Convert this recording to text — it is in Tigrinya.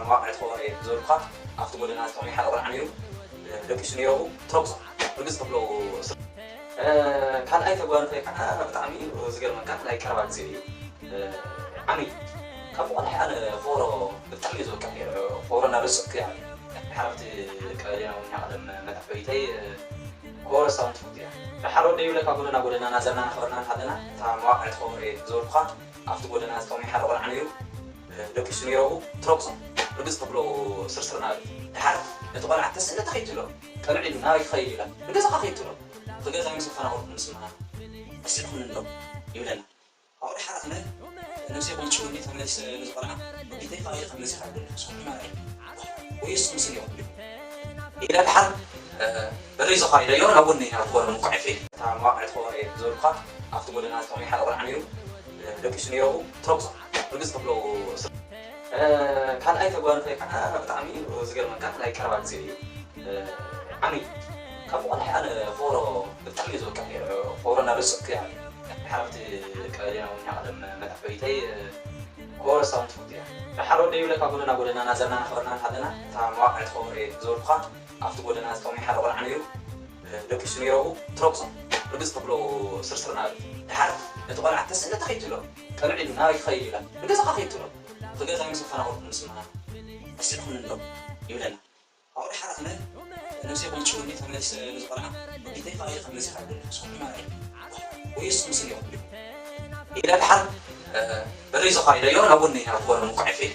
መዋቕዕ ተኸበረ እየ ዝበልኩኻ ኣብቲ ጎደና ዝተቐመ ሓደ ቆልዓ ነይሩ። ደቂሱ ነይሩ። ተኩስ ርግጽ ተብሎ። ካልኣይ ተጓንፈይ ከዓ ብጣዕሚ እዩ ዝገርመካ፣ ናይ ቀረባ ግዜ እዩ። ዓሚ ካብ ቆልዓ ኣነ ፎሮ ብጣዕሚ እዩ ዝወቅዕ ነይሩ። ፎሮ እናረስዕኩ እያ ሓብቲ ቀደና እውን ቀደም መታሕበይተይ ፎሮ ሳውን ትፈቱ እያ። ድሓር ወደ ይብለካ ጎደና ጎደና እናዘርና እናኸበርና እናሃለና እታ መዋቕዕ ተኸበረ እየ ዝበልኩኻ ኣብቲ ጎደና ዝተቐመ ሓደ ቆልዓ ነይሩ። ደቂሱ ነይሩ። ትረግጾ ርግጽ ተብሎ ስርስርና። ድሓር ነቲ ቆልዓ ተስእለ ተኸይድ ትብሎ። ቀንዕ ኢሉ ናበይ ክኸይድ ኢላ ንገዛኻ ከይድ ትብሎ። ክገዛ ምስ ኣፈናቐልኩ ንስምና ኣስዕኹኒ ኣሎ ይብለና። ኣብኡ ድሓር ኣነ ነብሰይ ቆንጭውኒ ተመሊሰ ንዝቆልዓ ወዲተይ ፈቒደ ከም መሲኻ ይብለኒ። ንስኹም ትማርዒ ወይ እሱ ምስል ይኹን ኢለ ድሓር በሪዞ ኻይደዮ ናብ ጎኒ ናብ ፎረም እንቋዕ ፌ እታ መዋቕዕ ተኸበረ እየ ዝበልኩኻ ኣብቲ ጎደና ዝተቐመ ሓደ ቆልዓ ነይሩ። ደቂሱ ነይሩ። ተኩስ ርግጽ ተብሎ። ካልኣይ ተጓንፈይ ከዓ ብጣዕሚ እዩ ዝገርመካ፣ ናይ ቀረባ ግዜ እዩ። ዓሚ ካብ ቆልዓ ኣነ ፎሮ ብጣዕሚ እዩ ዝወቅዕ ነይሩ። ፎሮ እናረስዕኩ እያ ሓብቲ ቀደና እውን ቀደም መታሕበይተይ ፎሮ ሳውን ትፈቱ እያ። ድሓር ወደ ይብለካ ጎደና ጎደና እናዘርና እናኸበርና እናሃለና እታ መዋቕዕ ተኸበረ እየ ዝበልኩኻ ኣብቲ ጎደና ዝተቐመ ሓደ ቆልዓ ነይሩ። ደቂሱ ነይሩ። ትረግጾ ርግጽ ተብሎ ስርስርና። ድሓር ነቲ ቆልዓ ተስእለ ተኸይድ ትብሎ። ቀንዕ ኢሉ ናበይ ክኸይድ ኢላ ንገዛኻ ከይድ ትብሎ። ክገዛ ምስ ኣፈናቐልኩ ንስምና ኣስዕኹኒ ኣሎ ይብለና። ኣብኡ ድሓር ኣነ ነብሰይ ቆንጭውኒ ተመሊሰ ንዝቆልዓ ወዲተይ ፈቒደ ከም መሲኻ ይብለኒ። ንስኹም ትማርዒ ወይ እሱ ምስል ይኹን ኢለ ድሓር በሪዞ ኻይደዮ ናብ ጎኒ ናብ ፎረም እንቋዕ ፌ